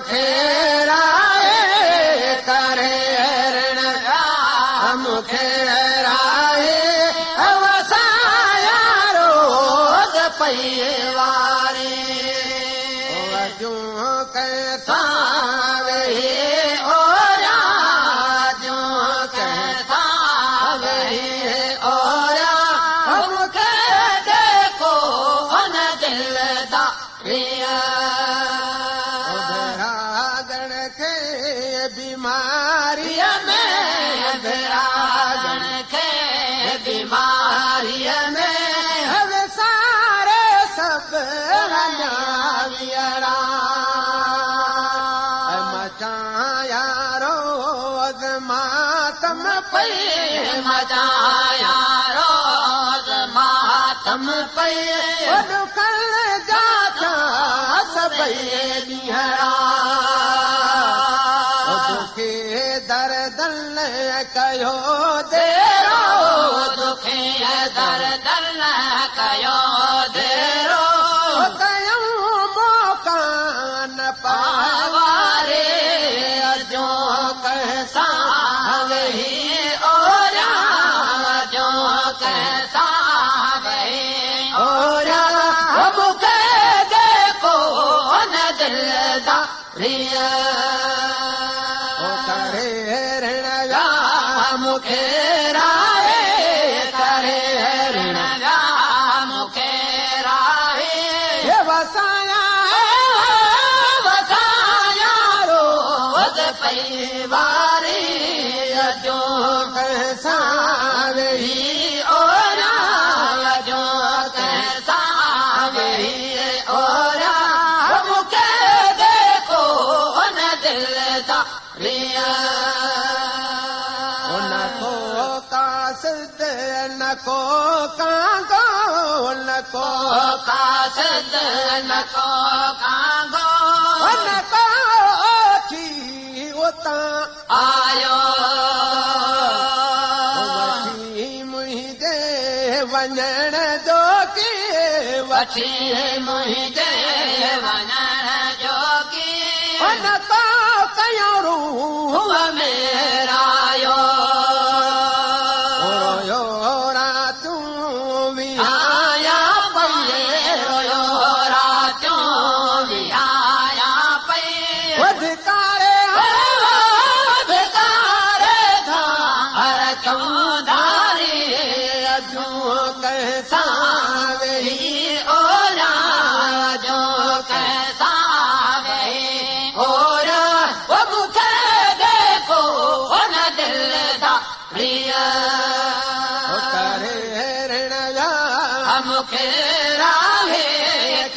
मूंखे राहे करे ऋण मूंखे राहे वसाया रोज़ पई वारी जूं कंहिंसां वेही ओरिया जूं कंहिंसां वेही ओरिया मूंखे देखो न दिलदारिया बैरागण खे बीमारीअ में बैरागण खे बीमारीअ में सारे सभु हलावियड़ा मचाया रोज़ मातम पई मचाया रोज़ मातम पई ॾुखण जा सभई ॾींहड़ा दुखे दर्दन कयो देरो दुखे दर्दन कयो देरो कयूं मौका न पावारे जो कंहिंसां वेही ओरिया जो कंहिंसां वेही ओरिया मूंखे देखो न दिलदारिया करे ऋण जा मूंखे राहे करे ऋण जा मूंखे राहे वसाया वसाया रोज़ पई वारी जो कंहिंसां वेही ओरिया जो कंहिंसां वेही ओरिया मूंखे देखो न दिलदारिया न को कासिद न को कांगो न को कासिद न को कांगो न को थी उतां आयो वठी मुंहिंजे वञण जो की वठी मुंहिंजे वञण जो की न को कयूं रूह मेरायो रोयो रातियूं विहाया पई रोयो रातियूं विहाया पई वधिकारे वधिकारे धार चौधारी जूं कंहिंसां वेही ओरिया जूं कंहिंसां वेही ओरिया मूंखे देखो न दिलदारिया करे ऋण जा मूंखे राहे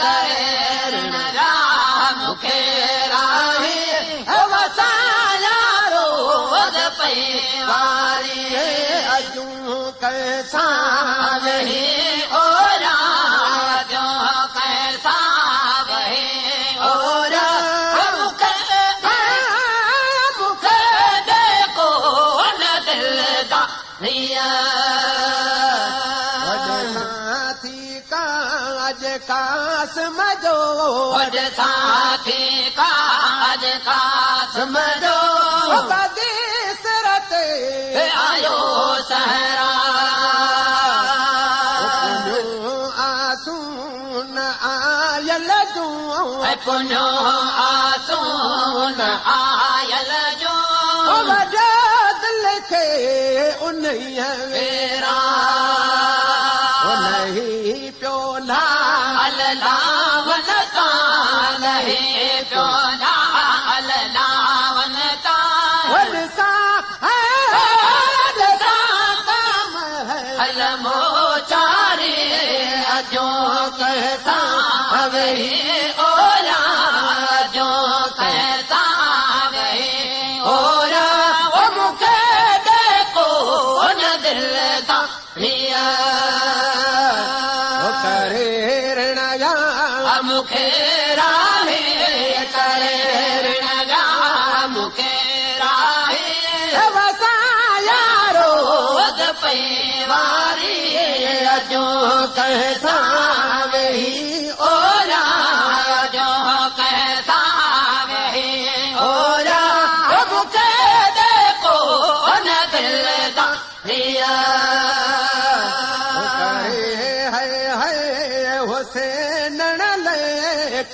करे ऋण जा मूंखे राहे वसाया रोज़ पई वारी जूं कंहिंसां वेही ओरिया जूं कंहिंसां वेही ओरिया मूंखे देखो न दिलदारिया साथी काज कास मजो साथी काज कास मजो बदेसरत आयो सहरा आसून आयल जूं पुनो आसून आयल जूं वॾा दिल खे उन्हीअ वेरा लही पियो लाल लावन तां लही पियो लाल लावन तां हल मोचारे जो कंहिंसां वेही ओरिया जो कंहिंसां वेही ओरिया मूंखे देखो न दिलदारिया करे ऋण जा मूंखे राहे करे ऋण जा मूंखे राहे वसाया रोज़ पई वारी जो कंहिंसां वेही ओरिया जो कंहिंसां वेही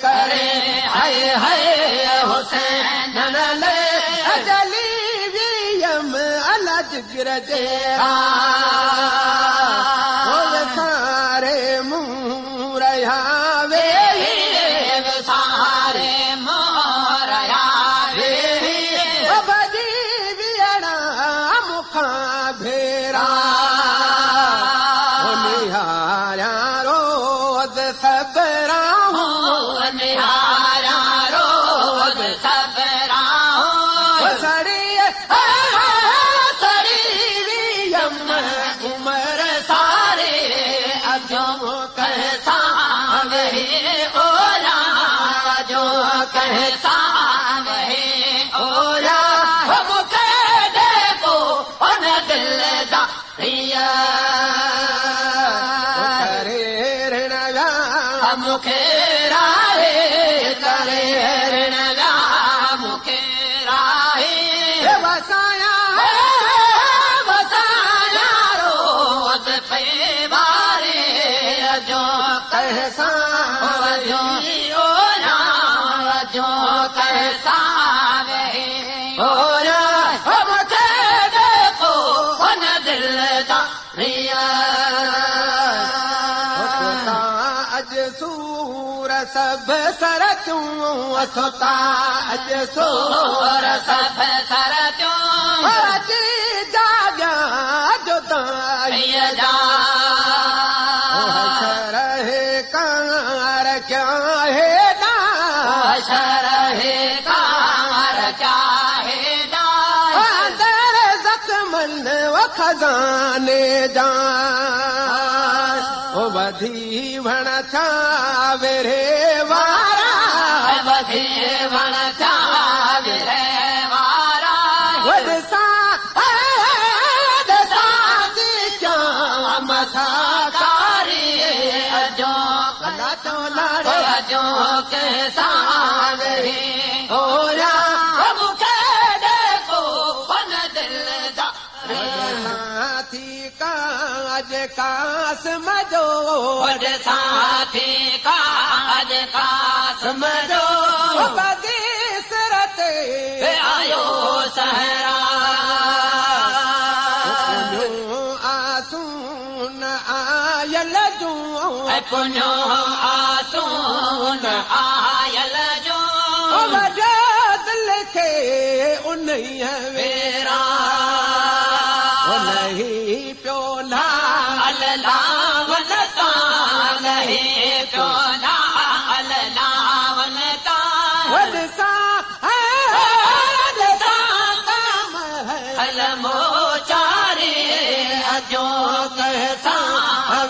करे हाय हाय हुसैन ले अजली वियम अला जिगर जेरा सारे मुँह रहा वे सारे मुँह रहा वे बजी वियणा मुखा भेरा निहारा रोज सबरा निहारा रोज सबरा सड़ी सड़ी वियम उमर सारे अजो कहता वही ओला जो कहता वही ओला हम कह देखो उन दिल दा रिया करे ऋण मुखे राहे करे ऋण मुखे राहे वसाया वसाया रोज पे बारे जो कहसा जो ओला जो कहसा वही ओला हम कह देखो उन दिल दा रिया अज सूर सब सरचूं सोता अज सूर सब सरचूं अची जाग्या जो ताई जा हशर है कार क्या है ना हशर है कार क्या है ना अंदर जख्मन व खजाने जा वधी वण छावे रे वारा वधी वण छावे रे वारा वदसा दसा क्या मसा कारी अजो कला तो लाड़े अजो के सावे ओरा मुखे देखो वन दिल दा साथी काज कास मजो अज साथी काज कास मजो बदी सरते आयो सहरा आसून आयल जूं पुण्यो आसून आयल जूं वॾो दिल खे उन्हीअ वेरा लही पियो लाल लावन तां लही पियो लाल लावन तां वॾसा हल मोचारे अजो कहसा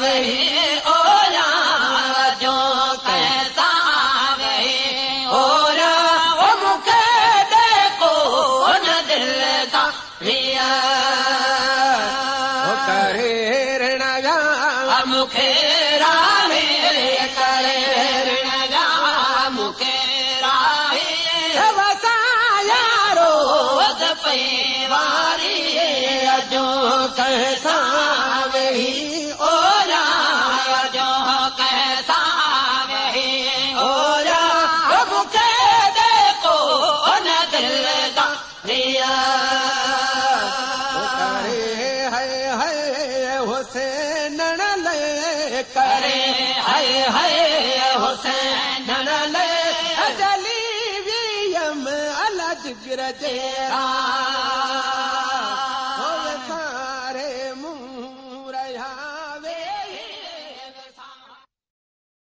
वही ओला अजो कहसा वही ओला ओ मुखे देखो न दिल दा रिया करे ऋण मुखे राहे करे ऋण मुखे राहे वसाया रोज पे वारी अजो कहसा वही ओला अजो कहसा वही ओला मुखे देखो न दिल दा रिया करे हाय हाय हुसैन ले करे हाय हाय हुसैन ले अजली वियम अला जिगर जेरा